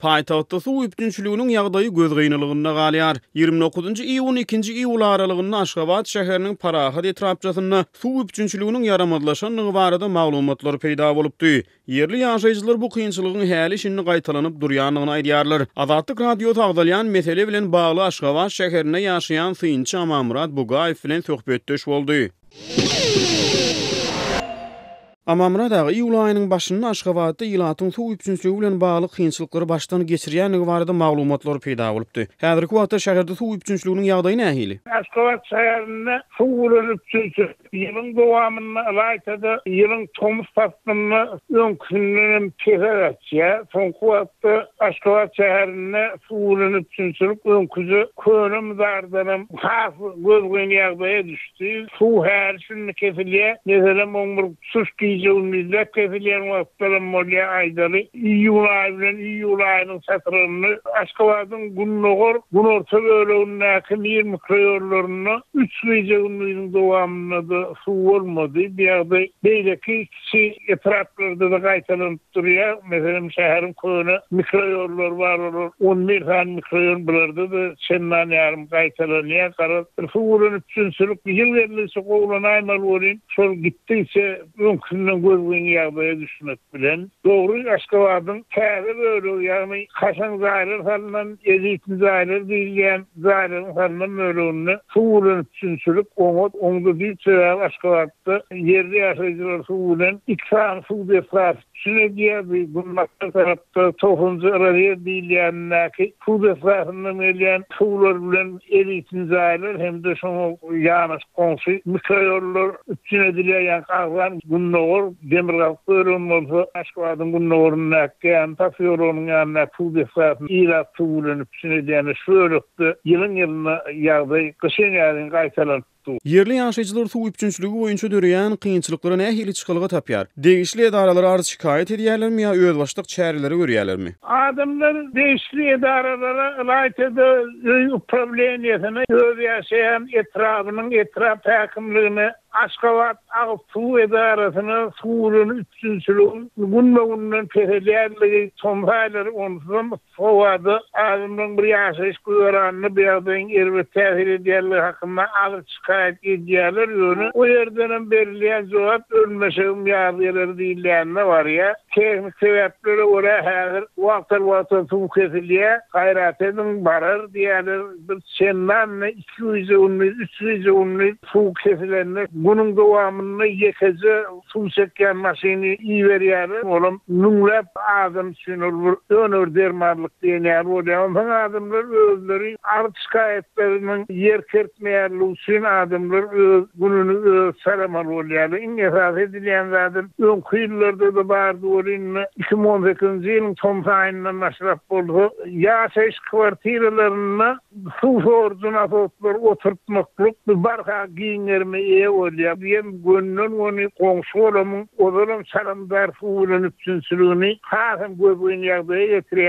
Paýtagtda suw üpjünçiliginiň ýagdaýy gözgynylygynda galýar. 29-njy iýun, ikinji iýul aralygynda Aşgabat şäheriniň Parahat etrapçasynda suw üpjünçiliginiň ýaramazlaşandygy barada maglumatlar peýda bolupdy. Ýerli ýaşaýjylar bu kynçylygyň häli-şindi gaýtalanyp durýandygyny aýdýarlar. Azatlyk Radiosy agzalýan mesele bilen bagly Aşgabat şäherinde ýaşaýan synçy Amanmyrat Bugaýew bilen söhbetdeş boldy. Amanmyrat aga, iýul aýynyň başynda Aşgabatda ilatyň suw üpjünçiligi bilen bagly kynçylyklary başdan geçirýändigi barada maglumatlar peýda bolupdy. Häzirki wagtda şäherde suw üpjünçiliginiň ýagdaýy nähili? Aşgabat şäherinde suw bilen üpjünçilik ýylyň dowamynda, ylaýta-da ýylyň tomus paslynda öňküsindenem pese gaçýar. Soňky wagtda Aşgabat şäherinde suw bilen üpjünçilik öňküje köne mzardanam has gözgyny ýagdaýa düşdi. Suw häli-şindi kesilýär. Meselem, oň bir tutuş gije-gündizläp kesilýän wagtlaram bolýar. Aýdaly, iýun aýy bilen iýul aýynyň çatrygynda Aşgabadyň gündogar, günorta bölegindäki Mir mikroýollarynda üç gije-gündiziň dowamynda-da suw bolmady. Bu ýagdaý beýleki Kiçi etraplarda-da gaýtalanyp durýar. Meselem, şäheriň köne mikroýollary bar, olar 11 sany mikroýol, bularda-da çendan ýarym gaýtalanýar. Garaz, bir suw bilen üpjünçilik ýyl geldigiçe gowulanaýmaly welin, şol gitdigiçe öňküsinden gözgyny ýagdaýa düşmek bilen. Dogry, Aşgabadyň täze bölegi, ýagny kaşaň jaýlar salnan, elitni jaýlar diýilýän jaýlaryň salnan böleginde suw bilen üpjünçilik oňat, oňda düýp sebäbi Aşgabat Da ýerli ýaşaýjylar suw bilen iki sany suw desgasy üpjün edýär. Bu günbatar tarapda Togsanjy razýez diýilýänindäki suw desgasyndan gelýän suwlar bilen elitni jaýlar hem-de şoňa ýanaşyk goňşy mikroýollar üpjün edilýär. Ýaňky agzan gündogar, demirgazyk bölegini bolsa Aşgabadyň gündogaryndaky Gämi posýologynyň ýanyndaky suw desgasyny ilat suwy bilen üpjün edýän. Şu bölekde ýylyň-ýylyna ýagdaý gyşyn-ýazyn gaýtalanyp dur. Ýerli ýaşaýjylar suw üpjünçiligi boýunça döreýän kynçylyklara nähili çykalga tapýar? Degişli edaralara arz-şikaýat edýärlermi ýa özbaşdak çäreleri görýärlermi? Adamlar degişli edaralara, ylaýta-da öý uprawleniýesine, öz ýaşaýan etrabynyň etrap häkimligine, Aşgabat agyz suw edarasyna suw bilen üpjünçiligiň günbe-günden peselýänligi, tomus aýlary onsuzam Howada adamlaryň bir ýaşaýyş güzeranyna bu ýagdaýyň erbet täsir edýänligi hakynda arz-şikaýat edýärler, ýöne o ýerdenem berilýän jogap ölmeşegim ýaz geler diýilýänine barýar. Tehniki sebäplere görä häzir wagtal-wagtal suw kesilýär, gaýrat ediň, barar diýýärler. Bir çendan-da iki gije-gündiz, üç gije-gündiz suw kesilende günüň dowamynda ýekeje Suw çekýän maşyny iberýärler, olam müňläp adam üçin ol bir ýöne bir dermanlyk diýen ýaly bolýar. Onsoň adamlar özleri arz-şikaýatlarynyň ýer kertmeýänligi üçin adamlar öz gününi özi saramaly bolýarlar. Iň esasy edilýän zadam öňki ýyllarda-da bardy welin, indi 2018-nji ýylyň tomus aýyndan başlap bolsa ýaşaýyş kwartiralarynda Suw sorujy nasoslary oturtmaklyk bu barha giň gerime eýe bolýar. Bu hem gönden-göni goňşy-golamyň ozalam çalamdar suw bilen üpjünçiligini hasam gözgyny ýagdaýa getirýär.